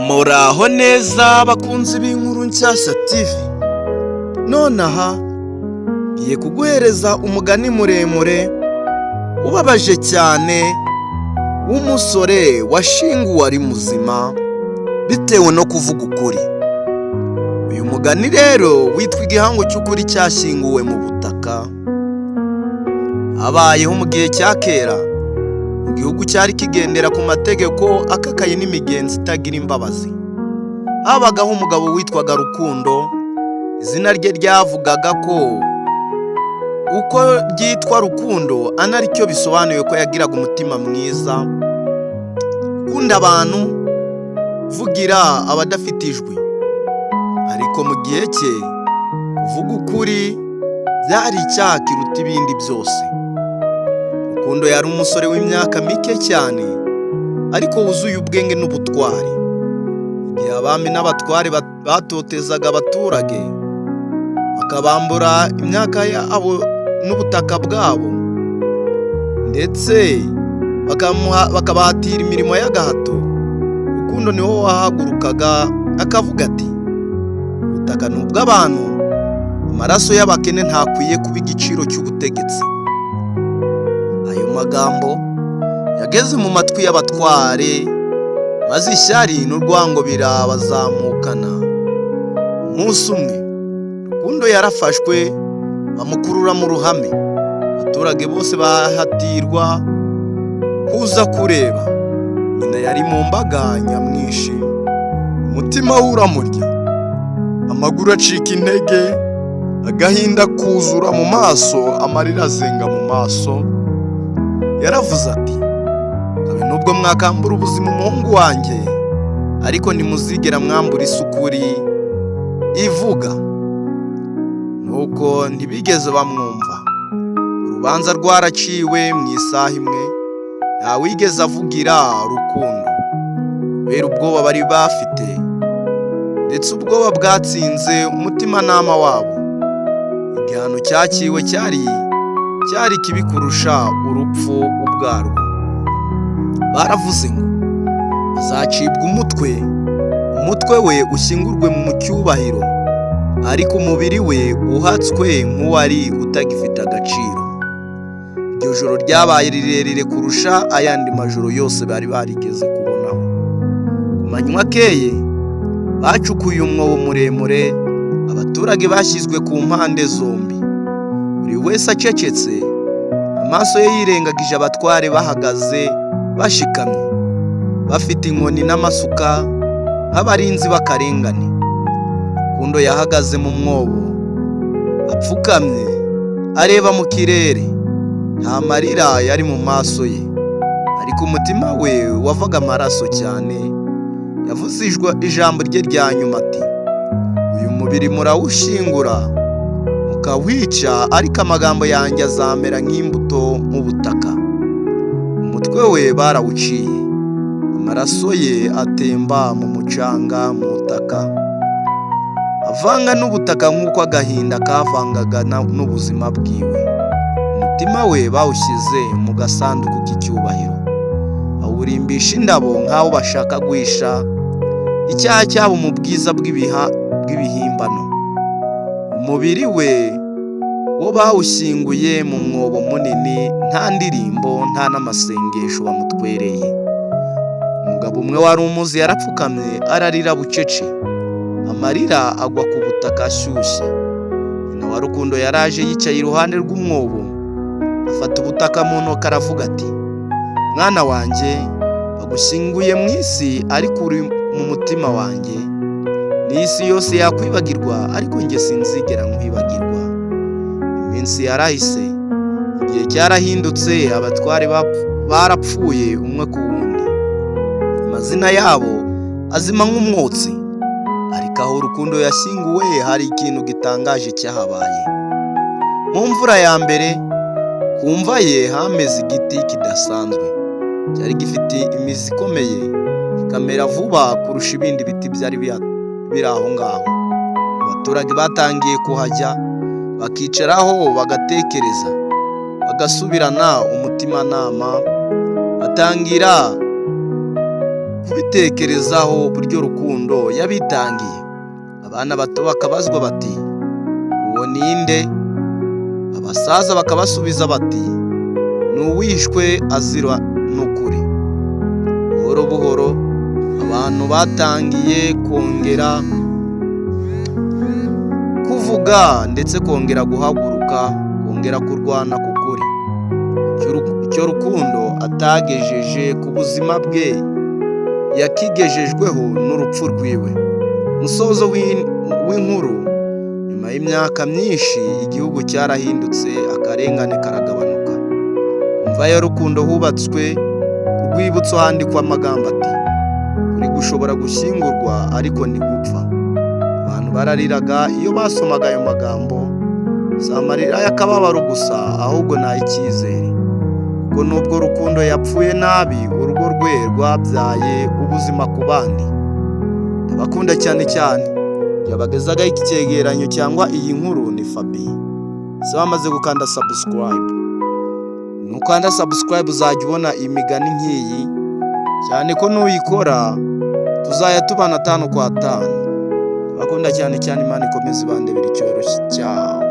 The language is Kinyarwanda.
Muraho neza bakunzi b'inkuru nshyashya TV. Nonaha ngiye kuguhereza umugani muremure ubabaje cyane w'umusore washyinguwe ari muzima bitewe no kuvuga ukuri. Uyu mugani rero witwa "Igihango cy'ukuri cyashyinguwe mu butaka". Habayeho mu gihe cya kera, mu gihugu cyari kigendera ku mategeko akakaye n'imigenzo itagira imbabazi. Habagaho umugabo witwaga Rukundo. Izina rye ryavugaga ko uko ryitwa Rukundo anaricyo bisobanuye ko yagiraga umutima mwiza, ukunda abantu, uvugira abadafite ijwi. Ariko mu gihe cye, kuvuga ukuri byari icyaha kiruta ibindi byose. Rukundo yari umusore w'imyaka mike cyane, ariko wuzuye ubwenge n'ubutwari. Igihe abami n'abatware batotezaga abaturage, bakabambura imyaka yabo n'ubutaka bwabo, ndetse bakabahatira imirimo y'agahato, Rukundo niwe wahagurukaga akavuga ati: "Ubutaka ni ubw'abantu, amaraso y'abakene ntakwiye kuba igiciro cy'ubutegetsi." Ayo magambo yageze mu matwi y'abatware, maze ishyari n'urwango birabazamukana. Umunsi umwe Rukundo yarafashwe, bamukurura mu ruhame. Abaturage bose bahatirwa kuza kureba. Nyina yari mu mbaga nyamwinshi. Umutima we uramurya, amaguru acika intege, agahinda kuzura mu maso, amarira azenga mu maso. Yaravuze ati: "Kabe nubwo mwakambura ubuzima umuhungu wanjye, ariko ntimuzigera mwambura isi ukuri ivuga." Nuko ntibigeze bamwumva. Urubanza rwaraciwe mu isaha imwe. Ntawigeze avugira Rukundo kubera ubwoba bari bafite, ndetse ubwoba bwatsinze umutimanama wabo. Igihano cyaciwe cyari kibi kurusha urupfu ubwarwo. Baravuze ngo azacibwa umutwe, umutwe we ushyingurwe mu cyubahiro, ariko umubiri we uhatswe nk'uwari utagifite agaciro. Iryo joro ryabaye rirerire kurusha ayandi majoro yose bari barigeze kubonaho. Ku manywa akeye, bacukuye umwobo muremure. Abaturage bashyizwe ku mpande zombi, buri wese acecetse, amaso ye yirengagije abatware bahagaze bashikamye, bafite inkoni n'amasuka nk'abarinzi b'akarengane. Rukundo yahagaze mu mwobo apfukamye, areba mu kirere. Nta marira yari mu maso ye, ariko umutima we wavaga amaraso cyane. Yavuze ijambo rye rya nyuma ati: "Uyu mubiri murawushyingura, mukawica, ariko amagambo yanjye azamera nk'imbuto mu butaka." Umutwe we barawuciye, amaraso ye atemba mu mucanga, mu butaka, avanga n'ubutaka nk'uko agahinda kavangaga n'ubuzima bwiwe. Umutima we bawushyize mu gasanduku k'icyubahiro, bawurimbisha indabo nk'aho bashaka guhisha icyaha cyabo mu bwiza bw'ibihimbano. Umubiri we wo bawushyinguye mu mwobo munini, nta ndirimbo, nta n'amasengesho bamutwereye. Umugabo umwe wari umuzi yarapfukamye, ararira bucece, amarira agwa ku butaka ashyushye. Nyina wa Rukundo yaraje, yicaye iruhande rw'umwobo, afata ubutaka mu ntoki, aravuga ati: "Mwana wanjye, bagushyinguye mu isi, ariko uri mu mutima wanjye. N'isi yose yakwibagirwa, ariko njye sinzigera nkwibagirwa." Iminsi yarahise, igihe cyarahindutse. Abatware barapfuye umwe ku wundi, amazina yabo azima nk'umwotsi. Ariko aho Rukundo yashyinguwe hari ikintu gitangaje cyahabaye. Mu mvura ya mbere, ku mva ye hameze igiti kidasanzwe. Cyari gifite imizi ikomeye, kikamera vuba kurusha ibindi biti byari biri aho ngaho. Abaturage batangiye kuhajya, bakicaraho, bagatekereza, bagasubirana umutimanama, batangira Kubitekerezaho uburyo Rukundo yabitangiye. Abana bato bakabazwa bati: "Uwo ninde?" Abasaza bakabasubiza bati: "Ni uwishwe azira n'ukuri." Buhoro buhoro abantu batangiye kongera kuvuga, ndetse kongera guhaguruka, kongera kurwana ku kuri. Icyo Rukundo atagejeje ku buzima bwe yakigejejweho n'urupfu rwiwe. Musozo w'inkuru: nyuma y'imyaka myinshi igihugu cyarahindutse, akarengane karagabanuka. Mva ya Rukundo hubatswe urwibutso, handikwa amagambo ati: "Uri gushobora gushyingurwa ariko ntigupfa." Abantu barariraga iyo basomaga ayo magambo. Si amarira y'akababaro gusa, ahubwo ni ay'icyizere, kuko nubwo Rukundo yapfuye nabi, urugo rwe rwabyaye ubuzima ku bandi. Ndabakunda cyane cyane. Yabagezagaho iki cyegeranyo cyangwa iyi nkuru ni Fabi. Se wamaze gukanda subscribe? Nukanda subscribe uzajya ubona imigani nk'iyi, cyane ko nuyikora tuzajya tubana tanu kwa tanu. Ndabakunda cyane cyane. Imana ikomeze ibandebera icyoroshye cyawe.